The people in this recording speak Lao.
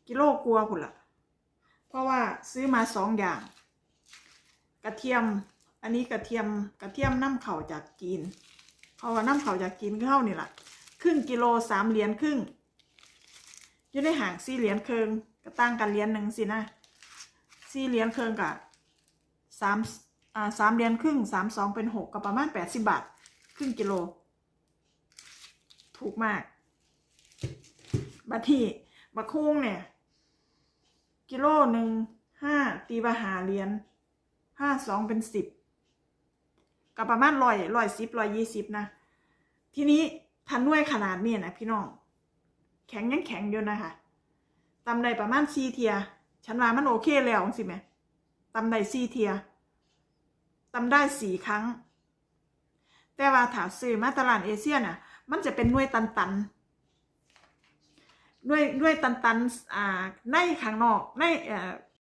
ກິໂລກວ່າພຸ້ນລະ ເພາະວ່າຊື້ມາສອງຢ່າງ ກະທຽມ ອັນນີ້ກະທຽມ ກະທຽມນຳເຂົ້າຈາກຈີນ ເພາະວ່ານຳເຂົ້າຈາກຈີນຄືເຮົານີ້ລະ ຄຶ່ງກິໂລ ສາມຫຼຽນຄຶ່ງ ຢູ່ໃນຫ້າງສີ່ຫຼຽນເຄິ່ງ ກະຕ່າງກັນຫຼຽນໜຶ່ງຊີ້ນະ ສີ່ຫຼຽນເຄິ່ງກະສາມ ອ່າ ສາມຫຼຽນຄຶ່ງ ສາມສອງເປັນຫົກ ກະປະມານແປດສິບບາດ ຄຶ່ງກິໂລ ຖືກມາກ. ບັດນີ້ບັກຮຸ່ງນີ້ ກິໂລໜຶ່ງ ຫ້າ ຕີວ່າຫ້າຫຼຽນ ຫ້າສອງເປັນສິບ ກະປະມານຮ້ອຍ ຮ້ອຍສິບ ຮ້ອຍຊາວ ຮ້ອຍຊາວນະ. ທີນີ້ຖ້າໜ່ວຍຂະໜາດນີ້ນະພີ່ນ້ອງ ແຂງຍັງແຂງຢູ່ນະຄະ ຕຳໄດ້ປະມານສີ່ເທື່ອ ສັນວ່າມັນໂອເຄແລ້ວຈັ່ງຊີ້ແໝ ຕຳໄດ້ສີ່ເທື່ອ ຕຳໄດ້ສີ່ຄັ້ງ. ແຕ່ວ່າຖ້າຊື້ມາຕະຫຼາດເອເຊຍນະ ມັນຈະເປັນໜ່ວຍຕັນໆ ໜ່ວຍ ໜ່ວຍຕັນໆ ອ່າ ໃນຂ້າງນອກ ໃນ ເອີ່